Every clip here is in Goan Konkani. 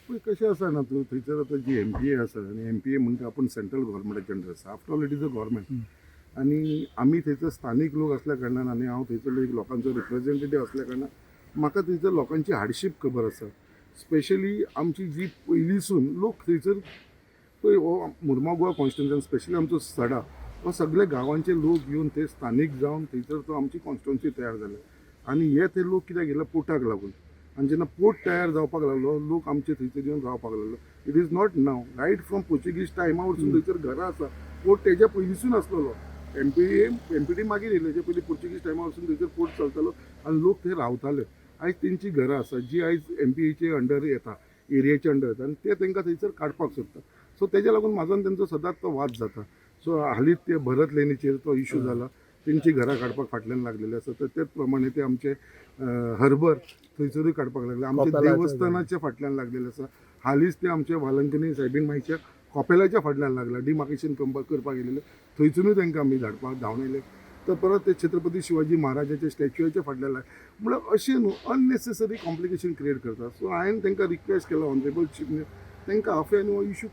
पळय कशें आसा ना, तूं थंयसर आतां जी एमपीए आसा आनी एमपीए म्हणटा आपूण सेंट्रल गव्हर्मेंटाच्या अंडर आसा. After all, it is a government. आनी आमी थंयसर स्थानीक लोक असल्या कारणान आनी हांव थंयसर एक लोकांचो रिप्रेझेंटेटीव असल्या कारणान म्हाका थंयसर लोकांची हार्डशीप खबर आसा. स्पेशली आमची जी पयलींसून लोक थंयसर, पळय, हो मुरमाव गोवा कॉन्स्टिट्युन्सी, स्पेशली आमचो सडा हो सगळे गांवांचे लोक येवन ते स्थानीक जावन थंयसर तो आमची कॉन्स्टिट्युन्सी तयार जाल्या. आनी हे ते लोक कित्याक गेले? पोर्टाक लागून. आनी जेन्ना पोर्ट तयार जावपाक लागलो, लोक आमचे थंयसर येवन रावपाक लागलो. It is not now, right from Portuguese टायमा वरसून थंयसर घरां आसा. पोर्ट तेज्या पयलींसून आसलेलो. एमपीटी मागीर येयले. तेच्या पयलीं पोर्चुगीज टायमा वरसून थंयसर पोर्ट चलतालो आनी लोक थंय रावताले. आयज तेंची घरां आसा जी आयज एमपीएचे अंडर येता, एरियाच्या अंडर येता आनी ते तांकां थंयसर काडपाक सोदता. सो तेज्या लागून म्हाजो आनी तेंचो सदांच तो वाद जाता. सो हालींच ते भरत लेनीचेर तो इशू जाला, तेंची घरां काडपाक फाटल्यान लागलेले आसा. तर तेच प्रमाणे ते आमचे हर्बर थंयसरूय काडपाक लागले, आमचे कपेलाच्या. देवस्थानाच्या फाटल्यान लागलेले आसा. हालींच ते आमचे वालंकनी सायबीण मायच्या कॉपेलाच्या फाटल्यान लागला, डिमार्केशन करपाक गेलेले, थंयसरूय तांकां आमी धाडपाक धांवणयले. तर परत ते छत्रपती शिवाजी महाराजाच्या स्टॅच्युआच्या फाटल्यान लागले. म्हळ्यार अशें न्हू, अननेसेसरी कॉम्प्लिकेशन क्रिएट करता. सो हांवें तांकां रिक्वेस्ट केला, ऑनरेबल चीफ तांकां आपय आनी हो इशू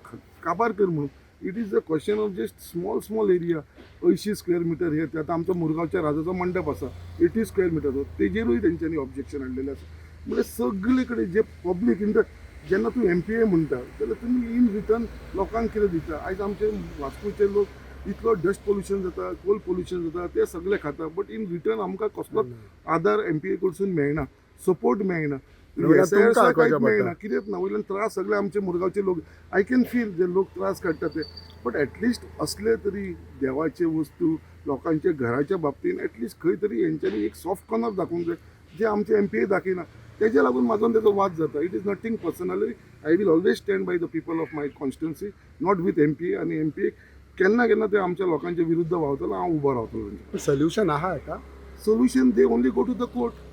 काबार कर म्हणून. It is a question of just small small area, 80 square meter हे ते. आतां आमचो मुरगांवच्या राजाचो मंडप आसा, 80 स्क्वेअर मिटर, तेजेरूय तेंच्यांनी ऑब्जेक्शन हाडलेलें आसा. म्हणजे सगळे कडेन जे पब्लीक इंटर, जेन्ना तूं एमपीए म्हणटा जाल्यार तुमी इन रिटर्न लोकांक कितें दिता? आयज आमचे वास्कोचे लोक इतलो डस्ट पोल्युशन जाता, कोल पोल्युशन जाता, ते सगळे खाता, बट इन रिटर्न आमकां कसलोच आदार एमपीए कडसून मेळना, सपोर्ट मेळना. वयल्यान SIR तुमकां कांयच आयकुपाचें पडटा. मेळना, कितेंच ना. वयल्यान त्रास सगळे आमचे मुरगांवचे लोक, I can feel जे लोक त्रास काडटा ते. बट एटलिस्ट असले तरी देवाचे वस्तू, लोकांच्या घराच्या बाबतीन एटलिस्ट खंय तरी हेंच्यांनी एक सॉफ्ट कॉर्नर दाखोवंक जाय, जे आमचे एमपीए दाखयना. तेज्या लागून म्हाजो आनी तेजो वाद जाता. It is nothing personally. I will always stand by the people of my constituency, not with MPA. आनी एमपीए केन्ना केन्ना ते आमच्या लोकांच्या विरुद्ध वावतलो, हांव उबो रावतलो तेंच्या. सोल्युशन आहा हेका? Solution, they only go to the court.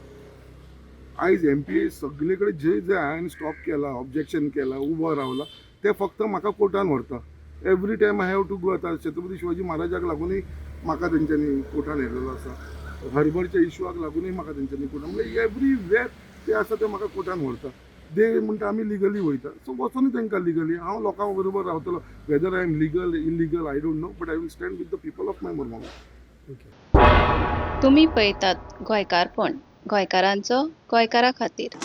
आयज एमपीए सगळे कडेन जे जे हांवें स्टॉप केला, ऑब्जेक्शन केला, उबो रावला, ते फक्त म्हाका कोर्टान व्हरता. Every time I have to go. आतां छत्रपती शिवाजी महाराजाक लागूनय म्हाका तेंच्यांनी कोर्टान व्हेलेलो आसा, हर्बरच्या इशुआक लागूनय म्हाका तेंच्यांनी कोर्टान, म्हणजे एवरीवेर ते आसा ते म्हाका कोर्टान व्हरता. ते म्हणटा आमी लिगली वयता. सो वचोनी तांकां लिगली. हांव लोकां बरोबर रावतलो. Whether I am legal, illegal, I don't know, but I will stand with the people of my Mormugao. Okay. तुम्ही पळयतात गोंयकारपण, गोंयकारांचो गोंयकारा खातीर.